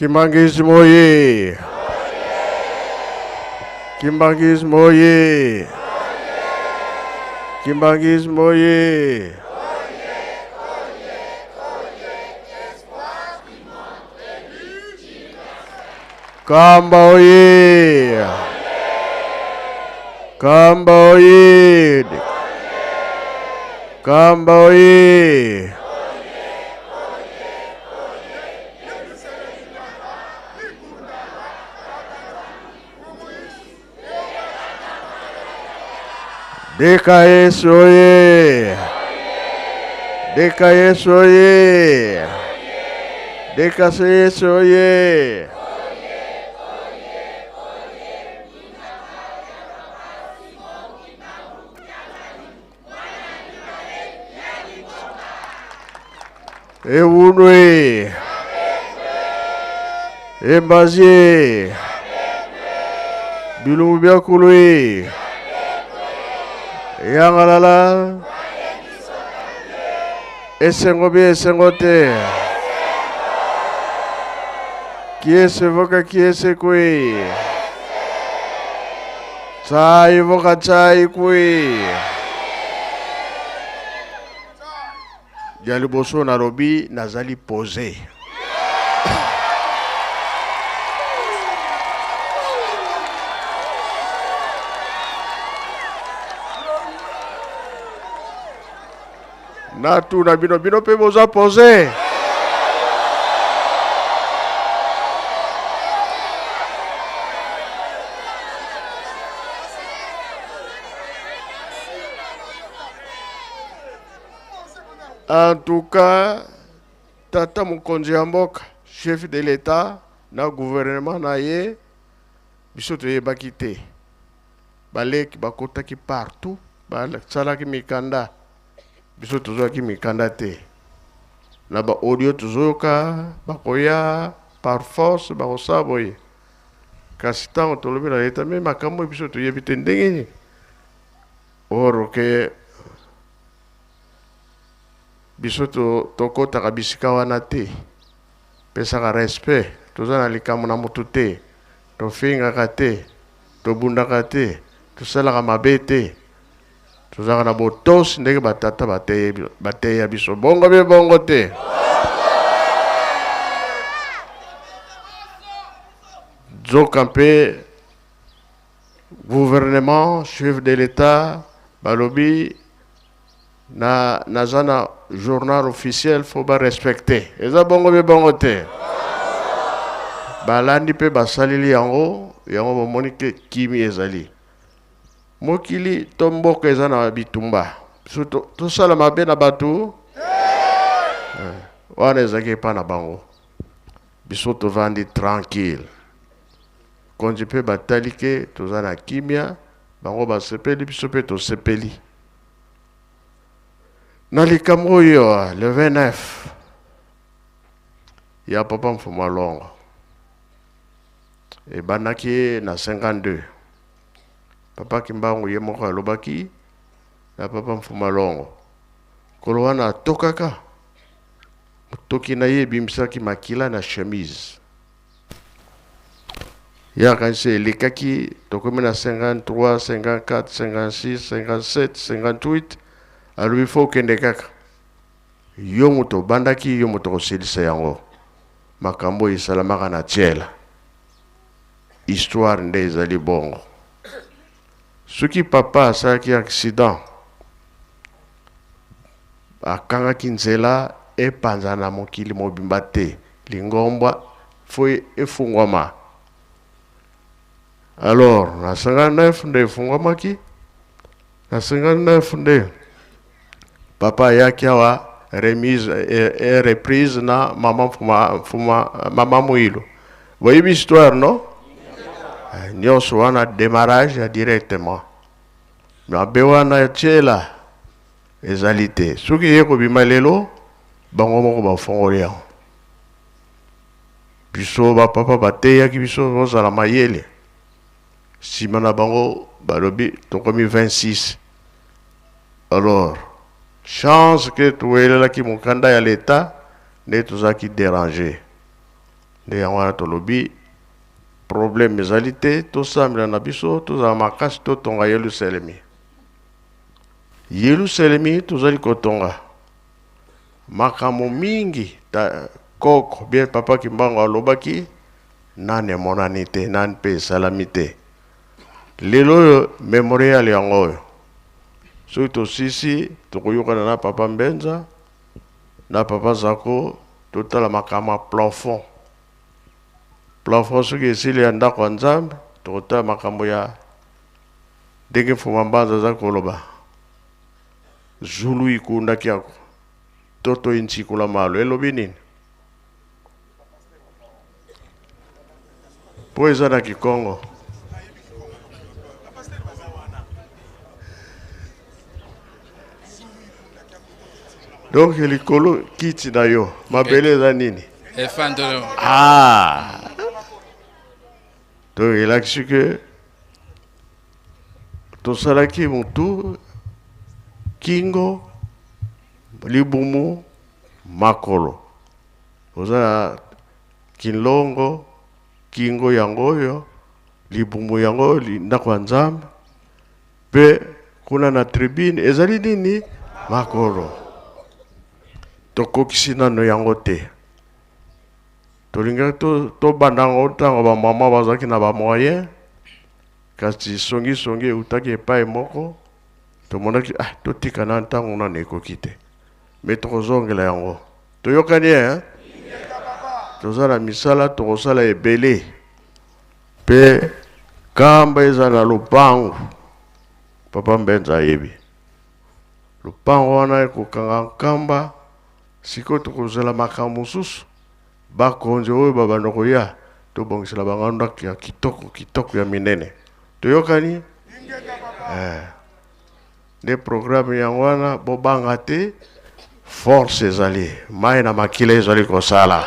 Kimbanguisme oye! Kimbanguisme oye! Kimbanguisme oye! Kamba oye! Kamba oye! Kamba oye! DKS oye! DKS oye! DKS oye! Ewunwe! Embazie! Bilumbu bia kulwe! Yangalala! Esengo bi esengo te! Kiese voka kiese kwe! Tsai voka tsai kwe! Ya liboso nalobi nazali pose. Natuna bino, bino mpe boza pose? En tout cas, tata mokonzi ya mboka, chef de l'État na gouvernement na ye, biso toyebaki te. Baleki bakotaki partout, basalaki mikanda, biso tozwaki mikanda te. Na ba audio tozoyoka bakoya par force, bakosala boye. Kasi ntango tolobi na l'État, mais makambo biso toyebi te ndenge nini. Or ke biso tokotaka bisika wana te, pesaka respect, toza na likambo na motu te, tofingaka te, tobundaka te, tosalaka mabe te, tozalaka na botosi ndenge batata bateya biso. Bongo be bongo te. Nzoka mpe gouvernement, chef de l'État balobi na naza na journal officiel, faut ba respecter. Eza bongo be bongo te. Balandi mpe basaleli yango, yango bomoni ke kimi ezali. Mokili to mboka eza na bitumba. Biso tosala mabe na bato wana ezalaki epa na bango. Biso tovandi tranquille. Konzi mpe batali ke toza na kimia, bango basepeli, biso mpe tosepeli. Na likambo oyo le 29 ya papa Mfumu Alongo ebandaki na 52. Papa Kimbangu ye moko alobaki na papa Mfumu Alongo, kolo wana atokaka motoki na ye ebimisaki makila na chemise. Ye akanisi elekaki, tokomi na 53, 54, 56, 57, 58, alobi fo okende kaka. Yo moto obandaki, yo moto okosilisa yango. Makambo oyo esalamaka na tiela. Histoire nde ezali bongo. Soki papa asalaki accident, akangaki nzela epanzana na mokili mobimba te. Lingomba fo efungwama. Alors na 59 nde efungwamaki, na 59 nde papa ayaki awa remise et reprise na mama Mfuma, Mfuma, mama Muilu. Boyebi histoire no? Nyonso wana démarrage ya directement. Mabe wana ya tiela ezali te. Soki ye kobima lelo, bango moko bafongoli yango. Biso ba papa bateyaki biso tozala mayele. Sima na bango balobi tokomi 26. Alors chance que toyelelaki mokanda ya l'État nde tozalaki déranger. Nde yango wana tolobi problème ezali te, tosambela na biso, tozala makasi, totonga Yelusalemi. Yelusalemi tozali kotonga makambo mingi ta, koko bien papa Kimbangu alobaki nani emonani te, nani mpe esalami te. Lelo oyo memorial yango oyo soki tosisi tokoyokana na papa Mbenza na papa Zako, totala makambo ya plafond. Plafond soki esili ya ndako ya Nzambe, tokotala makambo ya ndenge Mfuma Mbanza aza koloba zulu ikundaki yako toto intsikula malo elobi nini? Po eza na Kikongo. Donc likolo kiti na yo, mabele eza nini? Efandelo. Ah. Donc elakisi ke tosalaki mutu, kingo, libumu, makolo. Oza na kinlongo, kingo yango oyo, libumu yango oyo, ndako ya Nzambe. Pe kuna na tribune ezali nini? Makolo. Tokokisi nano yango te. Tolingaki tobanda yango ntango ba mama bazalaki na ba moyen, kasi songisongi eutaki epai moko, tomonaki ah, totika na ntango nano ekoki te. Mais tokozongela yango. Toyokani hein? Toza na misala tokosala ebele. Pe kamba eza na lopango. Papa Mbenza ayebi. Lopango wana ekokanga nkamba. Sikoyo tokozela makambo mosusu. Bakonzi oyo babanda koya, tobongisela bango ndako ya kitoko kitoko ya minene. Toyokani? Nde programme yango wana, bobanga te, force ezali, mai na makila ezali kosala.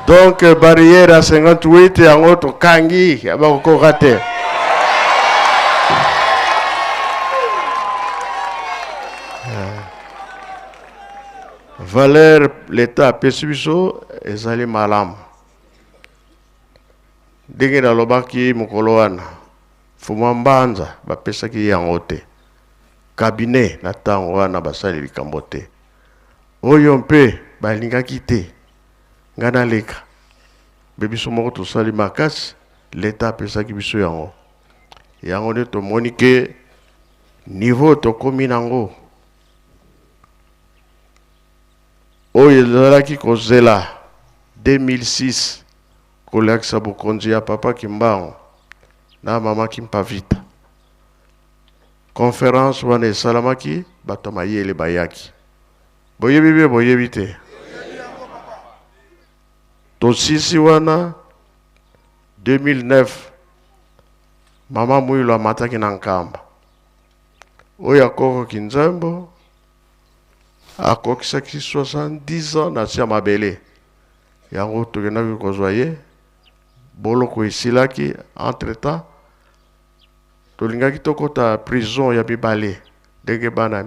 Donc barrière ya 58 yango tokangi, bakokoka te. Valeur l'État apesi biso ezali malamu. Ndenge nalobaki mokolo wana, Fuma Mbanza bapesaki yango te. Cabinet na ntango wana basali likambo te. Oyo mpe balingaki te. Nga naleka. Mpe biso moko tosali makasi, l'État apesaki biso yango. Yango nde tomoni ke niveau tokomi nango. Oyo ezalaki kozela 2006 kolakisa bokonzi ya papa Kimbangu na mama Kimpavita. Conférence wana esalamaki, bato mayele bayaki. Boyebi be boyebi te. Tosisi wana 2009 mama Mwilu amataki na Nkamba. Oyo akoko Kinzembo akokisaki 70 ans na se ya mabele. Yango tokendaki kozwa ye, boloko esilaki. Entre temps tolingaki tokota prison ya mibale ndenge bana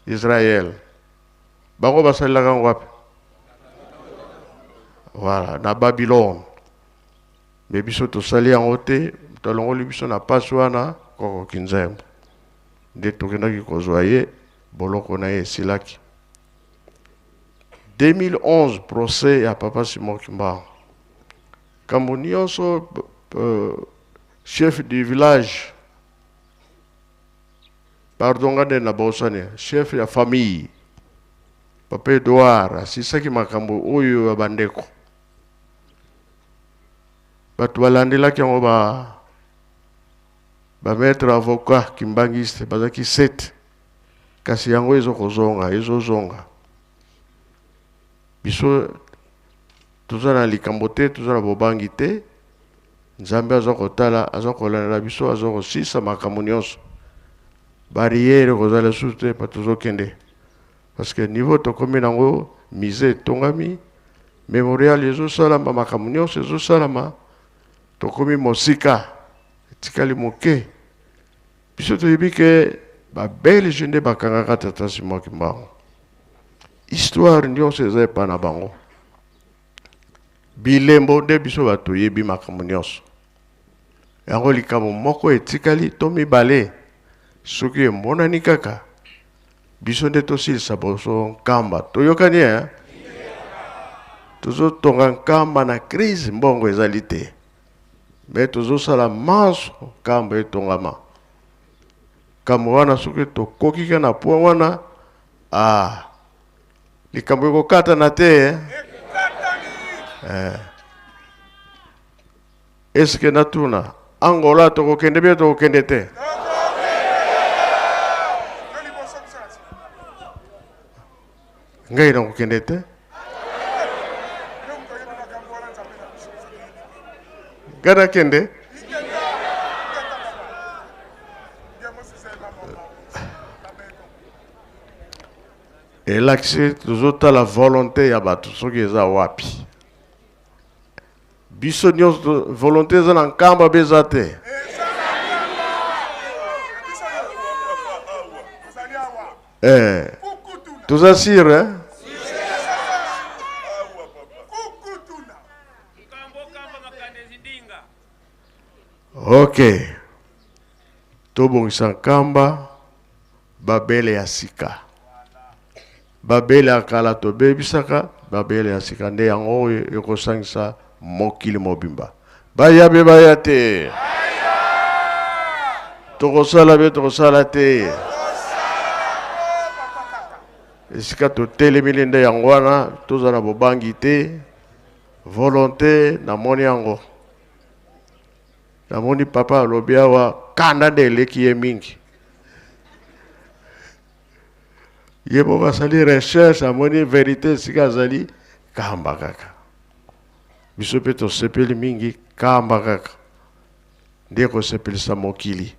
Israël bango basalelaka yango wapi? Voilà, na Babylone. Mais biso tosali yango te, tolongoli biso na pasi wana koko Kinzembo. Nde tokendaki kozwa ye, boloko na ye esilaki. 2011 procès ya papa Simon Kimbangu. Kambo nyonso, chef du village, pardon nga nde nabosani, chef ya famille papa Edouard asisaki makambo oyo ya bandeko. Bato balandelaki yango ba maître avocat kimbangiste bazalaki 7, kasi yango ezokozonga, ezozonga. Biso toza na likambo te, toza na bobangi te. Nzambe aza kotala, aza kolandela biso, aza kosisa makambo nyonso. Barrière kozala lisusu te, pa tozokende. Parce que niveau tokomi nango, musée etongami, Memorial ezosalama, makambo nyonso ezosalama, tokomi mosika, etikali moke. Biso toyebi ke ba Belge nde bakangaka tata Simon Kimbangu. Histoire nyonso eza epa na bango. Bilembo nde biso bato toyebi makambo nyonso. Yango likambo moko etikali to mibale, soki emonani kaka biso nde tosilisa boso nkamba. Toyokani eh? Tozotonga nkamba na crise, mbongo ezali te, me tozosala manso nkamba etongama. Kambo wana soki tokoki kaka na point wana, ah, likambo ekokatana te eh? Eh. Est-ce que natuna Angola tokokende bien tokokende te? Ngai nakokende te. Ngai nakende. Elakisi tozotala volonté ya bato soki eza wapi. Biso nyonso volonté eza na nkamba be eza te. Eh, toza sire eh? Ok, tobongisa nkamba babele ya sika. Babele ya kala tobebisaka, babele ya sika nde yango oyo ekosangisa mokili mobimba. Baya be baya te, tokosala be tokosala te. Esika totelemeli nde yango wana, tozala na bobangi te. Volonté namoni yango, namoni papa alobi awa kanda nde eleki ye mingi. Ye moko asali recherche, amoni verite esika azali, kamba kaka. Biso mpe tosepeli mingi, kamba kaka nde kosepelisa mokili.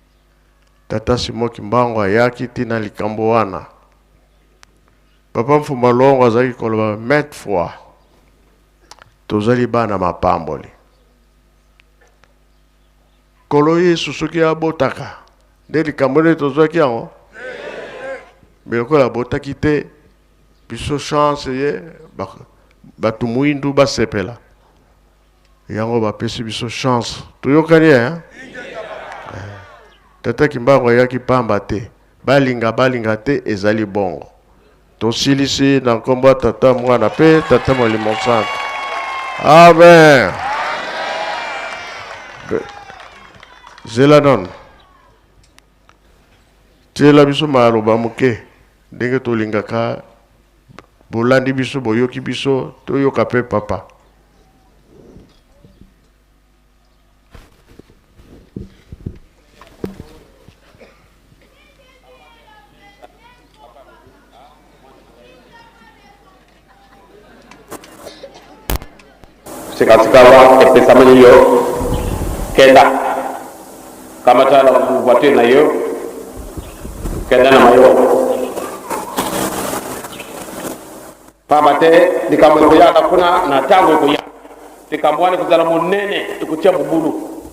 Tata Simon Kimbangu ayaki ntina likambo wana. Papa Mfumba Longo azalaki koloba maintes fois, tozali bana mapamboli. Nkolo Yesu soki abotaka nde likambo nde tozwaki yango, me lokola abotaki te, biso chance ye bato mwindu basepela yango, bapesi biso chance. Toyokani eh? Tata Kimbangu ayaki pamba te, balinga balinga te, ezali bongo. Tosilisi na nkombo ya Tata, Mwana mpe Tata Molimo Santu. Amen. Zela nano, tiela biso maloba moke ndenge tolingaka. Bolandi biso, boyoki biso, toyoka mpe papa. Sikasikawa epesameli yo, kenda, kamata na voiture na yo, kenda na Mayombo. Pamba te likambo ekoyaka kuna na ntango ekoya, likambo wana ekozala monene, ekotia mobulu.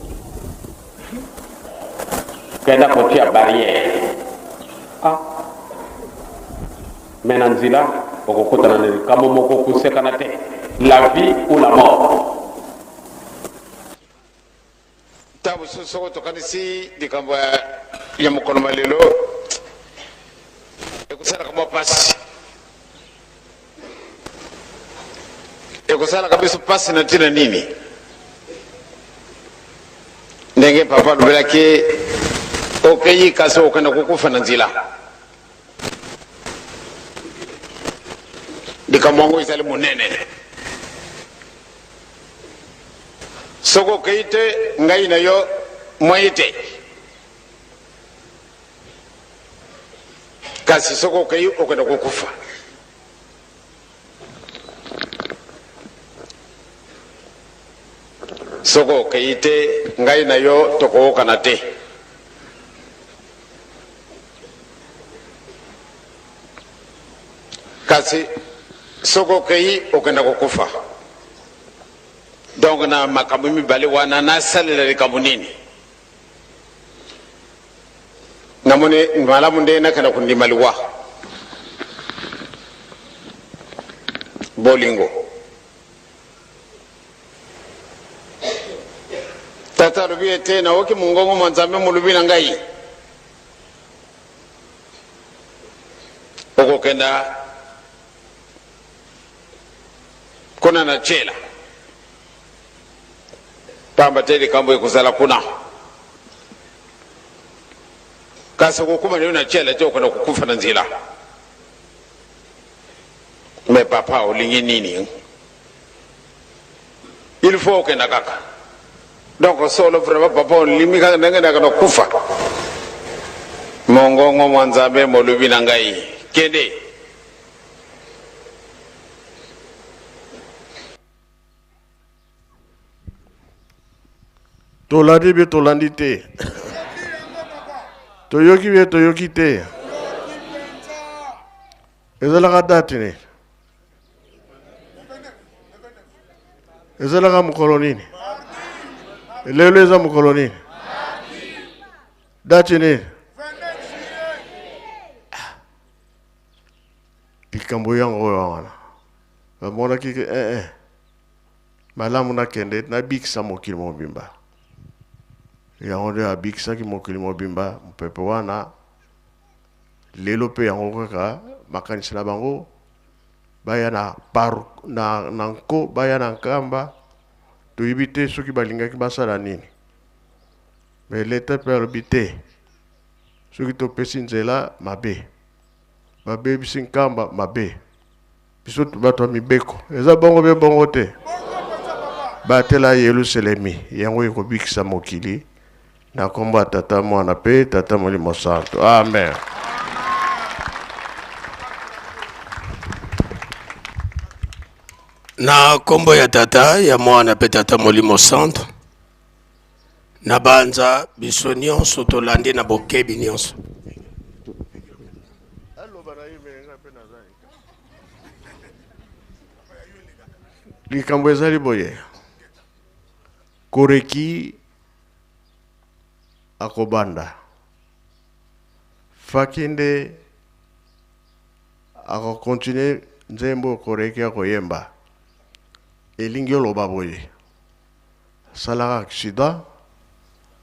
Kenda kotia barrière. Ah. Me na nzela okokutana na likambo moko kosekana te, la vie ou la mort. Ntango mosusu soko tokanisi likambo ya mokolo ma lelo, ekosalaka mwa mpasi, ekosalaka biso mpasi na ntina nini? Ndenge papa alobelaki, okei kasi okenda kokufa na nzela. Likambo yango ezali monene. Soki okei te, ngai na yo moye te. Kasi soki okei, okenda kokufa. Soki okei te, ngai na yo tokookana te. Kasi soki okei, okenda kokufa. Donc na makambo mibale wana nasalela likambo nini? Namoni malamu nde nakenda kondima liwa. Bolingo. Tata alobi ete naoki mongongo mwa Nzambe molobi na ngai, okokenda kuna na jela, pamba te likambo ekozala kuna, kasi okokuma nayo na jela te, okenda kokufa na nzela. Me papa, olingi nini? Il faut okenda kaka. Donc solo vraiment papa, olimi kaka ndenge naka na kufa. Mongongo mwa Nzambe molobi na ngai, kende. Tolandi bie, tolandi te, toyoki bie, toyoki te. Ezalaka date nini? Ezalaka mokolo nini? Lelo eza mokolo nini? Date nini? Likambo yango oyo wana bamonaki ke eh, eh, malamu nakende nabikisa mokili mobimba. Yango nde abikisaki mokili mobimba mopepe wana. Lelo mpe yango kaka makanisi na bango, baya na, par, na, na nko, baya na nkamba. Toyebi te soki balingaki basala nini, me leta mpe alobi te, soki topesi nzela mabe, babebisi nkamba mabe. Biso bato ya mibeko eza bongo mpe bongo te. Batela Yelusalemi, yango ekobikisa mokili. Na nkombo ya Tata, Mwana mpe Tata Molimo Santo, amen. Na nkombo ya Tata, ya Mwana mpe Tata Molimo Santo, na banza biso nyonso tolandi na bokebi nyonso. Likambo ezali boye, Koreki akobanda Faki nde akokontinue nzembo Koreki akoyemba. Elingi oloba boye, asalaka accident,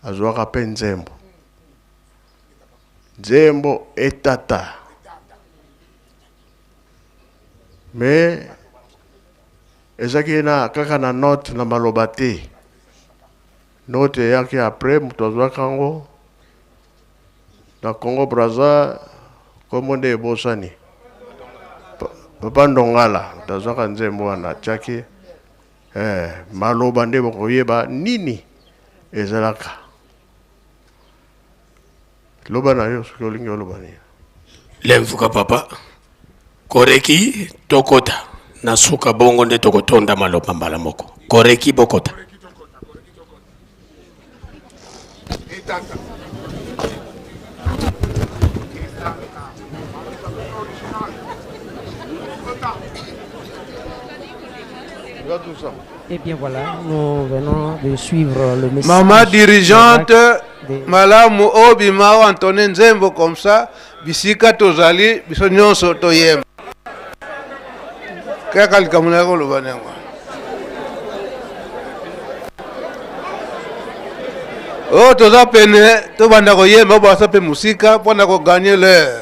azwaka mpe nzembo, nzembo etata me ezalaki na kaka na note na maloba te. Note eyaki après, moto azwaka yango na Congo Brazza, kombo nde ebosani, Papa Ndongala moto azwaka nzembo wana, atiaki maloba nde bokoyeba nini ezalaka. Loba na yo soki olingi oloba nini. Lemfuka papa, Koreki tokota na suka, bongo nde tokotonda maloba mbala moko. Koreki bokota. Et bien voilà, nous venons de suivre le message. Maman dirigeante, malamu obima o entone nzembo comme ça, bisika tozali biso nyonso toyemba. Kaka likambo na koloba na yango. Oyo toza pene tobanda koyemba, oyo baza mpe mosika mpo na koganye l'heure.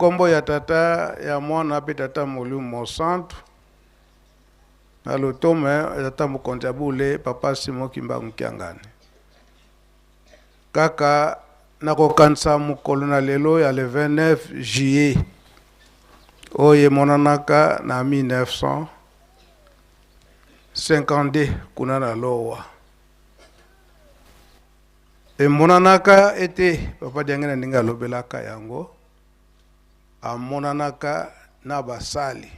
nkombo ya Tata, ya Mwana mpe Tata Molimo Mosantu, na lotomo ya Tata Mokonzi ya Bule, Papa Simon Kimbangu Kiangani. Kaka nakokanisa mokolo na lelo ya le 29 juillet oyo emonanaka na 1952 kuna na Lowa. Emonanaka ete Papa Diangienda ndenge alobelaka yango, amonanaka na basali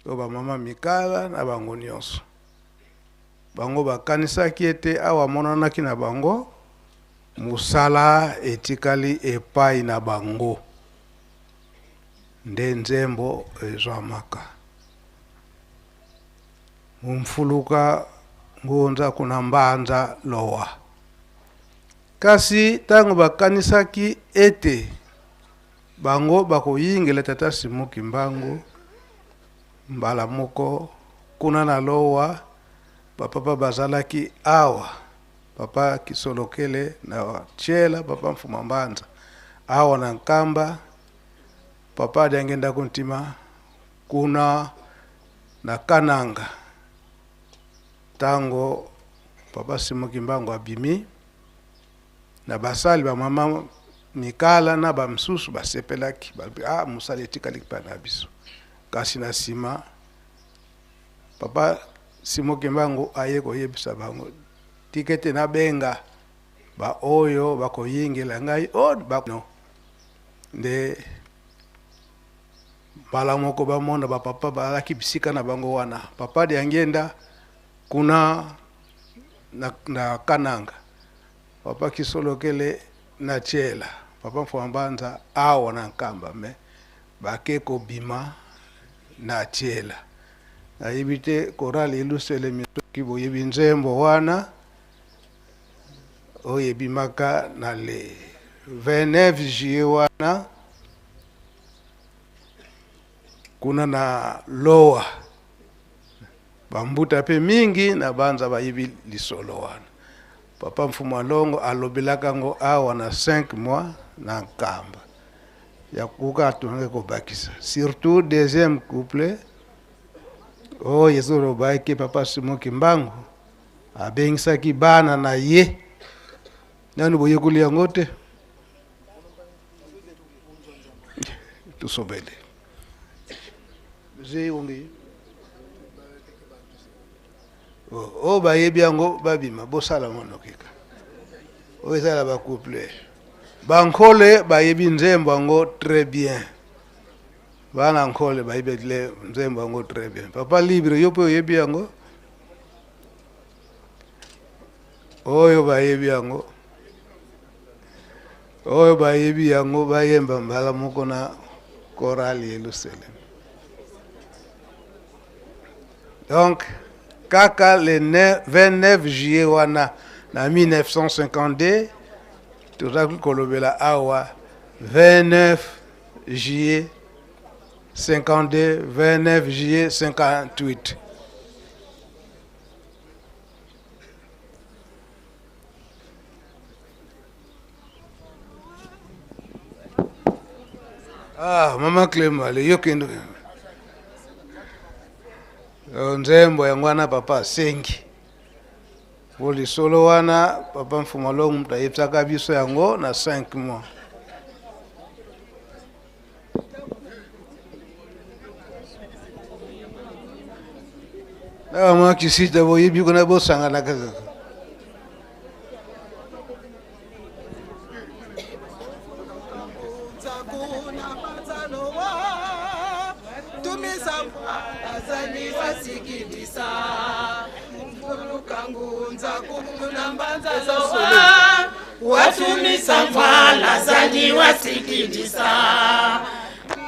oyo bamama Mikala na bango nyonso. Bango bakanisaki ete awa amonanaki na bango, mosala etikali epai na bango, nde nzembo ezwamaka. Mfuluka ngunza kuna mbanza lowa. Kasi ntango bakanisaki ete bango bakoyingela Tata Simon Kimbangu mbala moko kuna na lowa, bapapa bazalaki awa, Papa Kisolokele na Tshiela, Papa Mfuma Mbanza awa na Nkamba, Papa Diangienda Kuntima kuna na Kananga. Tango Papa Simon Kimbangu abimi na basali ba mama Mikala na ba misusu basepelaki, balobi, ah, mosali etikali mpe na biso. Kasi na nsima Papa Simon Kimbangu aye koyebisa bango, tika ete nabenga baoyo bakoyingela ngai, oh, ba, no. Nde mbala moko bamona bapapa bazalaki bisika na bango wana, Papa Diangienda kuna na Kananga, Papa Kisolokele na Tshiela, Papa Mfuma Mbanza awa na Nkamba, me bake kobima na Tshiela. Nayebi te chorale Yelusalemi soki boyebi nzembo wana oyo ebimaka na le 29 juillet wana kuna na Lowa. Bambuta pe mingi na banza bayebi lisolo wana. Papa Mfumu Alongo alobelaka ngo awa na 5 mois na Nkamba. Ya kuka atunaki kobakisa. Surtout deuxième couple oyo ezolobaki Papa Simon Kimbangu abengisaki bana na ye. Nani boyekoli yango te? Tosobele. Oyo bayebi yango babima, bosala ngo nokika. Oyo ezala ba couple. Bankole bayebi nzembo yango très bien. Bana nkole bayebi nzembo yango très bien. Papa Libre, yo pe oyebi yango? Oyo bayebi yango. Oyo bayebi yango bayemba mbala moko na chorale Yelusalem. Donc kaka le 29 juillet wana na 1952 tozalaki kolobela awa 29 juillet 52, 29 juillet 58. Ah, Mama Clema, le yokendo. Nzembo yango wana papa asengi. Po lisolo wana papa Mfuma Longo moto ayebisaka biso yango na 5 mois. Na mama Kisita boyebi kuna bosangana kaka. Watumisa mvala zani wasikidisa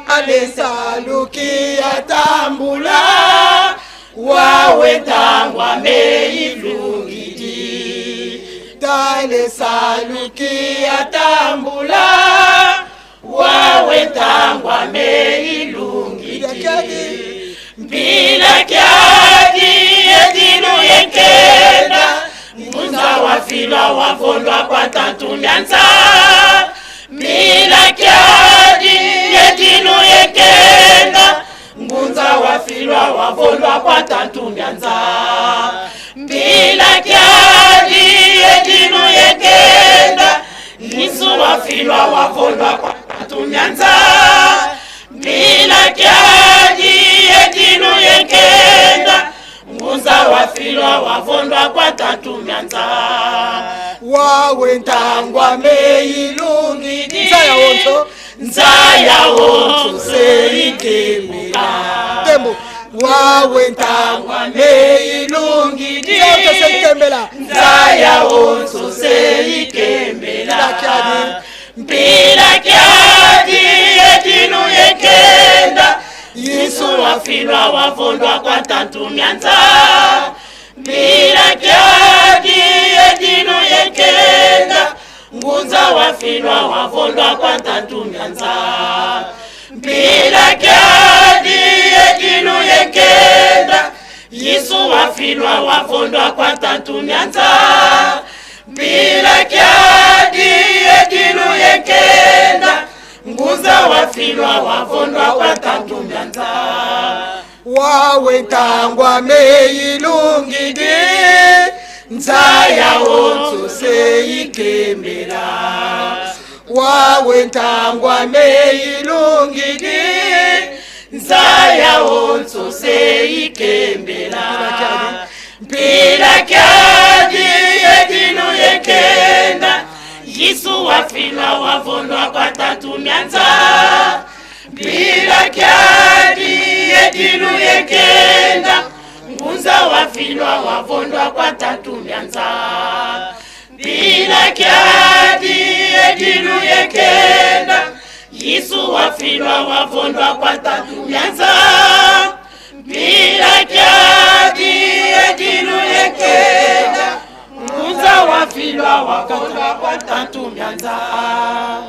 alesaluki atambula wawetangwa meilungidi talesaluki atambula wawetangwa meilungidi mpila kyadi edilu yenkenda ngunza wafilwa wavondwa kwa tatu myanza mpila kyadi wafilwa wavondwa kwa tantumyanza mbila kyadi yedilu yekenda Yesu wafilwa wavondwa kwa tantumyanza mbila kyadi yedilu yekenda Ngunza wafilwa wavondwa kwa tantumyanza wawe ntangwa meilungidi Nzaya wonso. Nzaya wonso seikemela tembo wawe ntangwa meilungidi Nzaya wonso seikembela Nzaya wonso seikembela Mpila Mpila kyadi yedilu yekenda Yesu wafilwa wavondwa kwa tantumyanza Mpila kyadi yedilu yekenda Ngunza wafilwa wavondwa kwa tantumyanza Mpila kyadi yedilu yekenda Yesu wafilwa wavondwa kwa tantumyanza Mpila kyadi yedilu yekenda Ngunza wafilwa wavondwa kwa tantumyanza wawe ntangwa meilungidi nzaya wonso seikembela wawe ntangwa meilungidi Nzaya wonso seikembela Mpila kyadi yedilu yekenda Yesu wafilwa wavondwa kwa tantumyanza Mpila kyadi yedilu yekenda Ngunza wafilwa wavondwa kwa tantumyanza Mpila kyadi yedilu yekenda Yesu wafilwa wavondwa kwa tantumyanza Mpila kyadi yedilu yekenda Ngunza wafilwa wavondwa kwa tantumyanza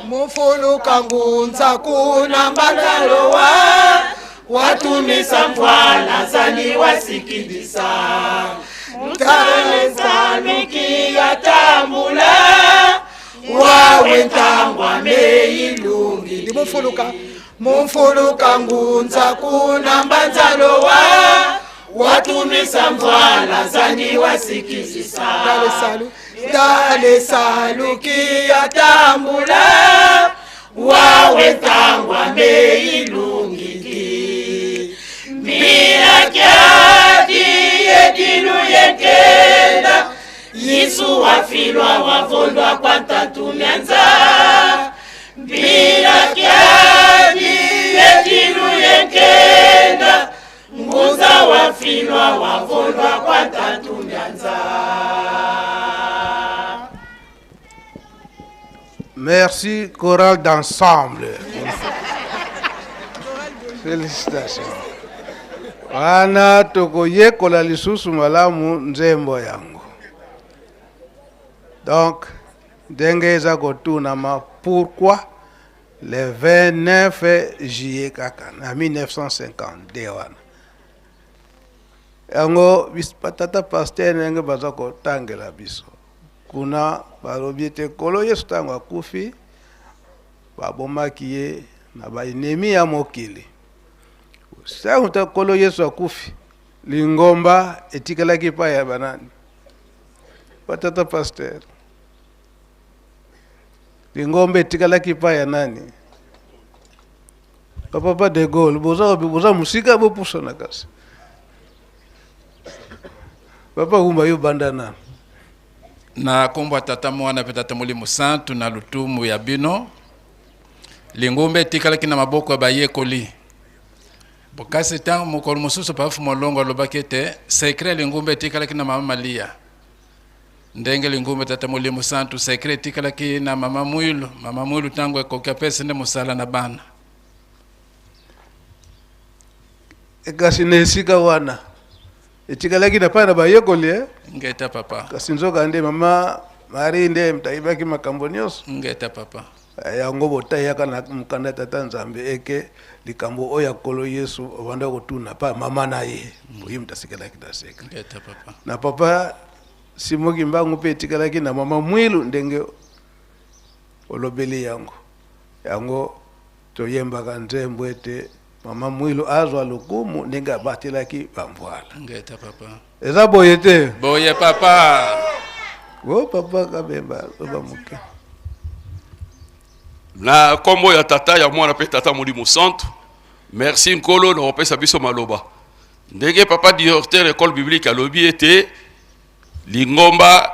mufuluka ngunza kuna mbanzalowa watumisa mvwala zani wasikilisa mtalesaluki tambula wawe ntangwa meilungidi mufuluka mufuluka ngunza kuna mbanzalowa watumisa mvwala zani wasikilisa dalesaluki tambula wawe ntangwa meilungidi mbila kyadi yedilu yekenda Yesu wafilwa wavondwa kwa tantumyanza mbila kyadi yedilu yekenda Ngunza wafilwa wavondwa kwa tantumyanza Merci, chorale d'ensemble. Félicitations. Wana tokoyekola lisusu malamu nzembo yango. Donc, ndenge eza kotunama pourquoi le 29 juillet kaka na 1952 wana yango batata pasteur ndenge baza kotangela biso kuna balobi ete nkolo Yesu ntango akufi babomaki ye na baenemi ya mokili. Ntango ta nkolo Yesu akufi lingomba etikalaki epai ya banani? Batata pasteur, lingomba etikalaki epai ya nani? Bapapa de Gaulle boza boza mosika bopusana kasi. Papa Humba yo banda nanu. Na nkombo ya Tata, Mwana mpe Tata Molimo Santu, na lutumu ya bino, lingomba etikalaki na maboko ya bayekoli. Bokasi ntango mokolo mosusu Papa Fumolongo alobaki ete secret ya lingomba etikalaki na Mama Malia, ndenge lingomba Tata Molimo Santu secret etikalaki na Mama Mwilu. Mama Mwilu ntango ekoki apesi nde mosala na bana. Kasi na esika wana etikalaki na pai na bayekoli eh? Ngeta papa. Kasi nzoka nde Mama Marie nde ayebaki makambo nyonso. Ngeta papa. Yango botayaka na mokanda ya Tata Nzambe eke likambo oyo ya Nkolo Yesu obanda kotuna pa mama na ye boye moto asikalaki na secret. Ngeta papa. Na papa Simon Kimbangu mpe etikalaki na Mama Mwilu ndenge olobeli yango. Yango toyembaka nzembo ete Mama Mwilu azwa lokumu ndenge abatelaki bamvwala. Ngeta papa. Eza boye te? Boye papa. O papa Kabemba, loba moke. Na kombo ya Tata, ya Mwana pe Tata Molimo Santu, merci Nkolo na kopesa biso maloba. Ndenge papa directeur école biblique alobi ete lingomba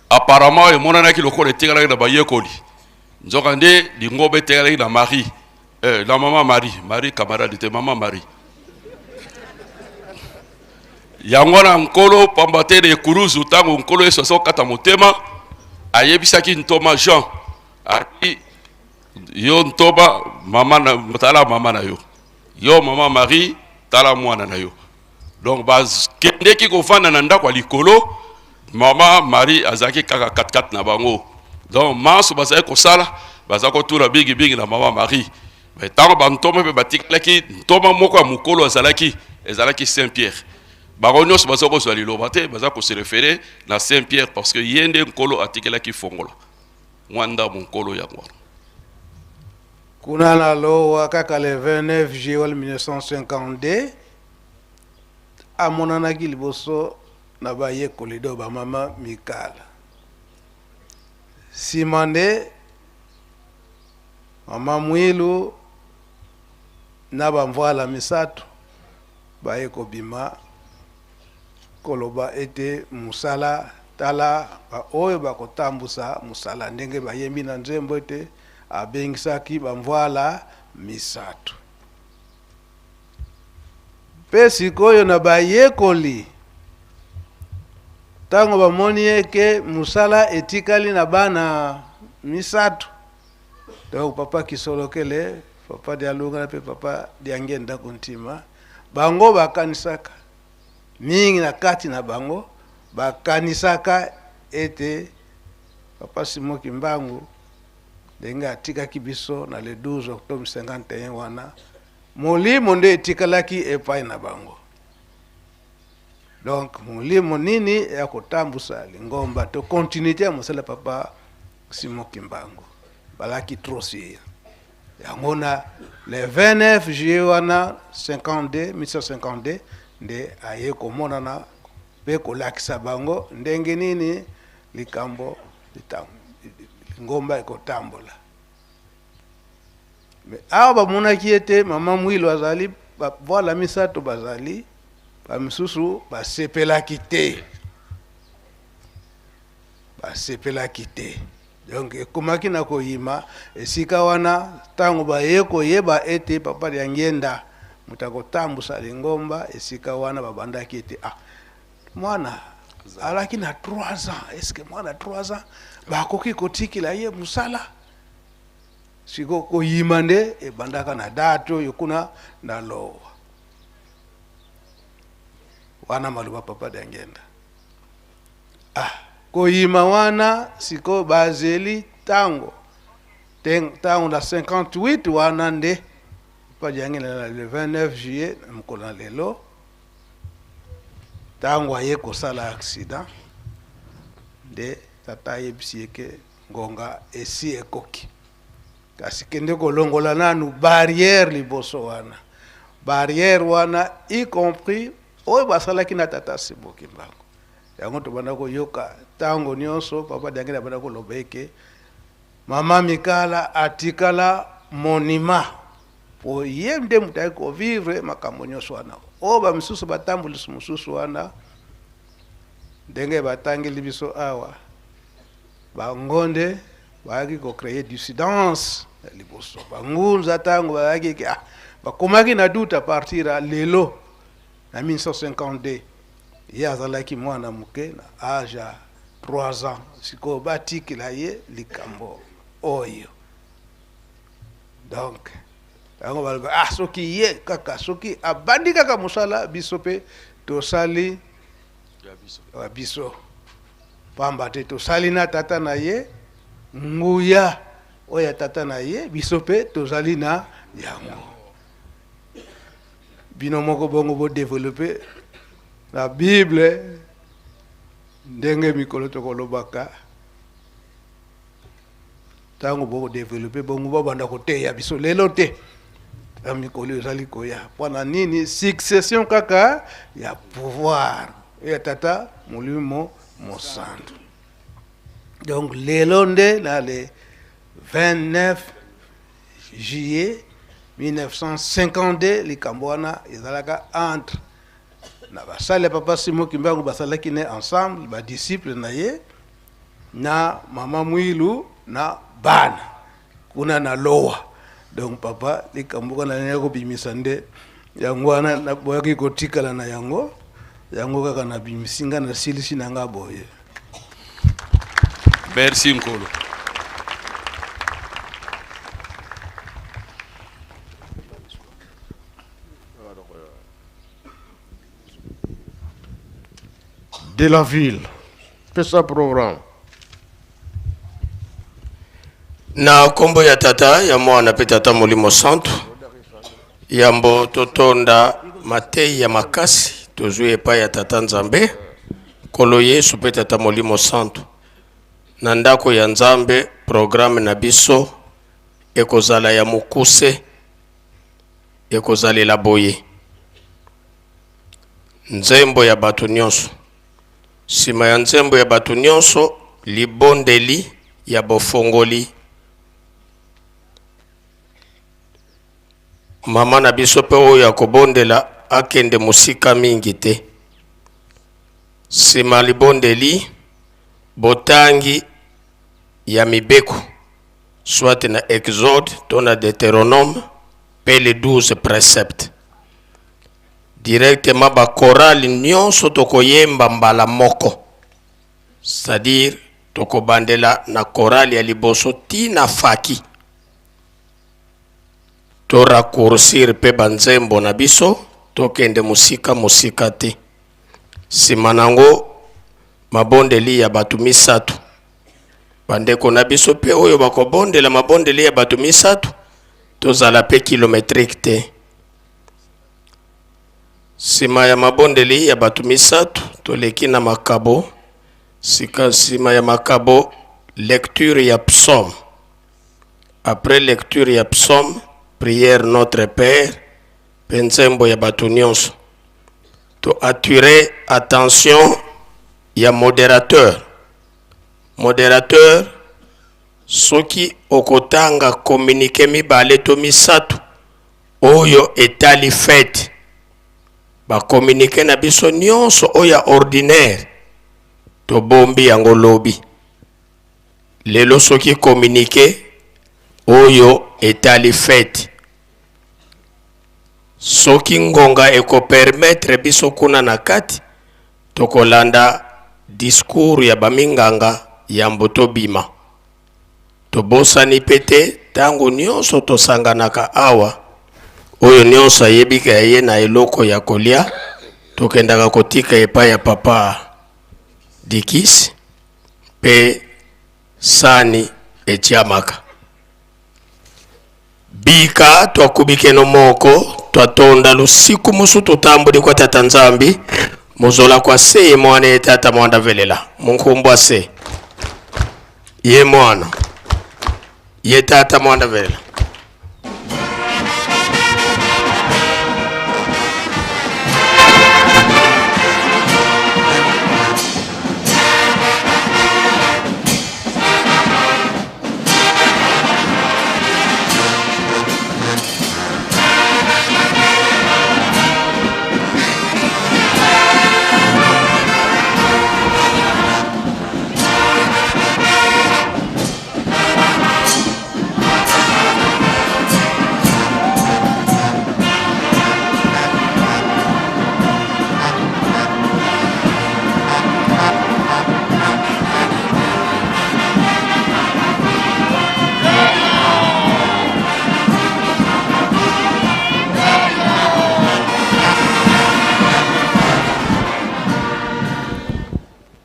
apparemment emonanaki lokola etikalaki na bayekoli, nzokande lingomba etikalaki na Marie, na mama Marie, Marie camarade te, mama Marie. Yango wana Nkolo, pamba te na ekuluzu ntango Nkolo Yesu azokata motema, ayebisaki ntoma Jean, ati yo ntoma mama na, tala mama na yo, yo mama Marie tala mwana na yo. Donc bakendeki kofanda na ndako ya likolo, mama Marie azalaki kaka katikati na bango. Donc manso bazalaki kosala, baza kotuna bingi bingi na mama Marie. Mais ntango bantoma mpe batikalaki, ntoma moko ya mokolo azalaki, ezalaki Saint Pierre. Bango nyonso baza kozwa liloba te, baza ko se référer na Saint Pierre parce que ye nde Nkolo atikelaki fongola. Mwa ndambo Nkolo yango wana. Kuna na Lowa kaka le 29 juillet 1952 amonanaki liboso na bayekoli do ba mama Mikala. Sima nde mama Mwilu na bamvwala misato baye kobima koloba ete mosala tala baoyo bakotambusa mosala, ndenge bayembi na nzembo ete abengisaki bamvwala misato. Mpe sikoyo na bayekoli ntango bamoni eke mosala etikali na bana misato, donc papa Kisolokele, papa Dialungana mpe papa Diangenda Kuntima, bango bakanisaka mingi na kati na bango bakanisaka ete papa Simon Kimbangu ndenge atikaki biso na le 12 octobre 51 wana molimo nde etikalaki epai na bango. Donc molimo nini ya kotambusa lingomba to continuité ya mosala papa Simon Kimbangu balaki trop sûr. Yango na le 29 juillet wana 52, 1952 nde aye komonana mpe kolakisa bango ndenge nini likambo lingomba ekotambola. Mais awa bamonaki ete mama Mwilu azali, ba misato bazali, ba misusu basepelaki te. Basepelaki te. Donc ekomaki na koyima esika wana ntango baye koyeba ete papa Diangienda moto akotambusa lingomba esika wana babandaki ete ah, mwana alaki na 3 ans, est-ce que mwana 3 ans bakoki kotikela ye mosala? Siko koyima nde ebandaka na date oyo kuna na lowa wana maloba papa Diangienda. Ah, koyima wana siko bazeli tango tango na 58 wana nde papa Diangienda na le 29 juillet na mokolo na lelo tango aye kosala accident nde tata ayebisi ye ke ngonga esi ekoki, kasi kende kolongola nanu barrière liboso wana, barrière wana y compris oyo basalaki na tata Simon Kimbangu. Yango tobanda koyoka tango nyonso papa Diangienda abanda koloba eke mama Mikala atikala monument po ye nde moto ayaki kovivre makambo nyonso wana. Oyo ba misusu batambulisi mosusu wana ndenge batangeli biso awa, bango nde bayaki kocreye dissidence ya liboso. Bangunza ntango bayaki ke, ah, bakomaki na doute à partir ya lelo na 1952, ye azalaki mwana moke na age ya 3 ans, sikoyo batikela ye likambo oyo. Donc yango baloba, ah, soki ye kaka, soki abandi kaka mosala, biso pe tosali ya biso, pamba te tosali na tata na ye, nguya oyo ya tata na ye, biso pe tozali na yango. Bino moko bongo bo développer la Bible ndenge mikolo tokolobaka. Tango boko développer bongo babanda koteya biso lelo te. Na mikolo ezali koya. Mpo na nini? Succession kaka ya pouvoir ya Tata Molimo Mosantu. Donc lelo nde na le 29 juillet 1952 likambo wana ezalaka entre na basali ya Papa Simon Kimbangu basalaki ne ensemble ba disciples na ye na Mama Mwilu na bana kuna na lowa. Donc papa likambo kana nalingaki kobimisa nde yango wana, naboyaki kotikala na yango, yango kaka nabimisi nga nasilisi na nga boye. Merci Nkolo. De la ville. Pesa programme. Na kombo ya Tata, ya Mwana pe Tata Molimo Santu, yambo totonda mateyi ya makasi tozwi epai ya Tata Nzambe, Nkolo Yesu pe Tata Molimo Santu. Na ndako ya Nzambe, programme na biso ekozala ya mokuse, ekozalela boye: nzembo ya bato nyonso. Sima ya nzembo ya bato nyonso, libondeli ya bofongoli. Mama na biso pe oyo akobondela akende mosika mingi te. Sima libondeli, botangi ya mibeko, soit na Exode to na Deuteronome pe les 12 preceptes. Directement ba chorale nionso tokoyemba mbala moko, c'est-à-dire tokobandela na chorale ya liboso ti na faki. To raccourcir pe ba nzembo na biso, tokende mosika mosika te. Sima nango mabondeli ya bato misato. Bandeko na biso pe oyo bakobondela mabondeli ya bato misato, tozala pe kilometrique te. Sima ya mabondeli ya bato misato, toleki na makabo. Sika sima ya makabo, lecture ya psaume. Après lecture ya psaume, prière Notre Père pe nzembo ya bato nionso. To attirer attention ya moderateur. Moderateur, soki okotanga communique mibale to misato oyo etali fete, ba communique na biso nionso oyo ya ordinaire tobombi yango lobi. Lelo soki communique oyo etali fete, soki ngonga eko permettre biso kuna na kati, tokolanda discours ya ba minganga yambo tobima. Tobosani pe te tango nionso tosanganaka awa, oyo nionso ayebi ke aye na eloko ya kolia, tokendaka kotika epai ya papa Dikis pe sani etiamaka. Bika twakubikeno moko twatonda lusiku musu tutambudi kwa Tata Nzambi muzola kwa se ye mwana ye Tata mwanda velela munkumbwa se ye mwana ye Tata mwanda velela.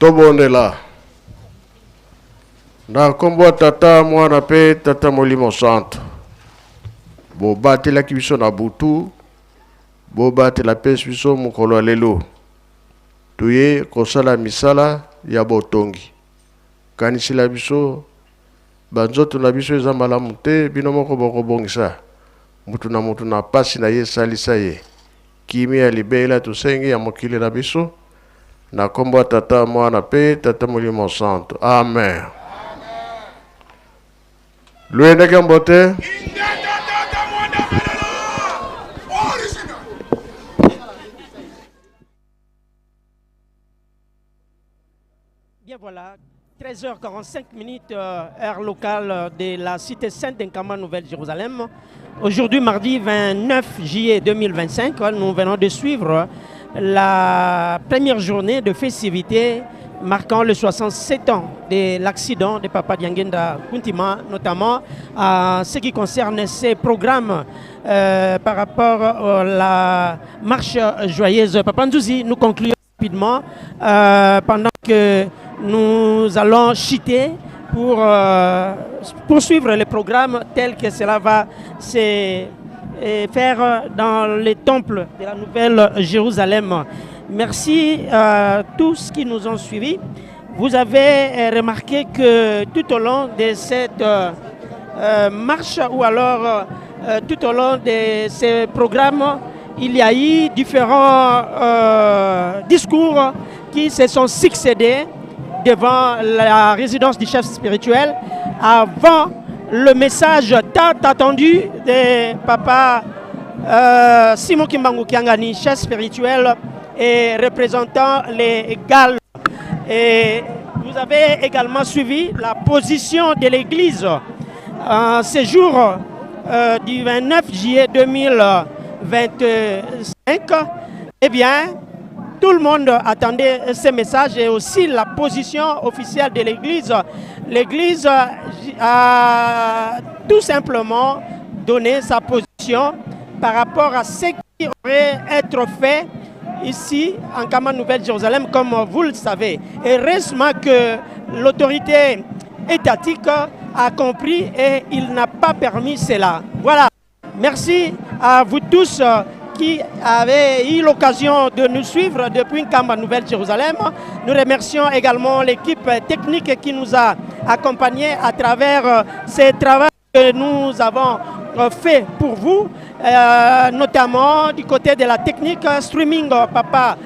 Tobondela na nkombo ya Tata, Mwana mpe Tata Molimo Santo. Bobatelaki biso na butu, bobatela mpe biso mokolo ya lelo. Toye kosala misala ya botongi. Kanisela biso, ba nzoto na biso eza malamu te, bino moko bokobongisa. Mutu na mutu na pasi na ye salisa ye. Kimia ya libela tosengi ya mokili na biso. Na kombo ya Tata, Mwana pe Tata Molimo Santo. Amen. Luyendeke mbote. Bien voilà, 13h45 minutes, euh, heure locale de la cité sainte d'Nkama, Nouvelle-Jérusalem. Aujourd'hui, mardi 29 juillet 2025, nous venons de suivre la première journée de festivités marquant le 67 ans de l'accident de Papa Diangenda Kuntima, notamment en ce qui concerne ces programmes euh, par rapport à la marche joyeuse. Papa Ndouzi, nous concluons rapidement euh, pendant que nous allons chiter pour euh, poursuivre le programme tel que cela va se faire dans les temples de la Nouvelle Jérusalem. Merci à tous qui nous ont suivis. Vous avez remarqué que tout au long de cette euh, marche ou alors euh, tout au long de ces programmes, il y a eu différents euh, discours qui se sont succédés devant la résidence du chef spirituel avant le message tant attendu de papa euh, Simon Kimbangu Kiangani, chef spirituel et représentant les Galles. Et vous avez également suivi la position de l'Église en ce jour euh, du 29 juillet 2025. Eh bien, tout le monde attendait ce message et aussi la position officielle de l'Église. L'Église a tout simplement donné sa position par rapport à ce qui aurait être fait ici en Kama Nouvelle-Jérusalem, comme vous le savez. Et heureusement que l'autorité étatique a compris et il n'a pas permis cela. Voilà. Merci à vous tous qui avez eu l'occasion de nous suivre depuis Nkamba Nouvelle-Jérusalem. Nous remercions également l'équipe technique qui nous a accompagnés à travers euh, ces travaux que nous avons euh, fait pour vous, euh, notamment du côté de la technique streaming, papa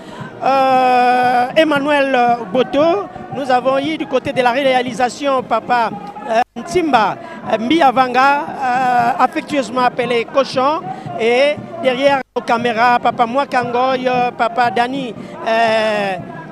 Emmanuel Boto. Nous avons eu du côté de la réalisation papa Ntimba Mbiavanga, affectueusement appelé Cochon, et derrière nos caméras, papa Mwakangoy, papa Dani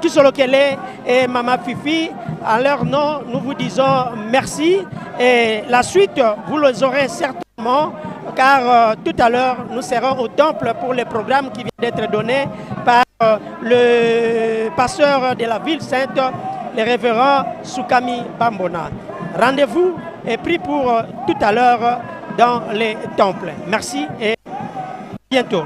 Kisolokele et Mama Fifi. En leur nom, nous vous disons merci. Et la suite, vous les aurez certainement, car euh, tout à l'heure, nous serons au temple pour le programme qui vient d'être donné par euh, le pasteur de la ville sainte, le révérend Soukami Bambona. Rendez-vous est pris pour euh, tout à l'heure dans les temples. Merci et à bientôt.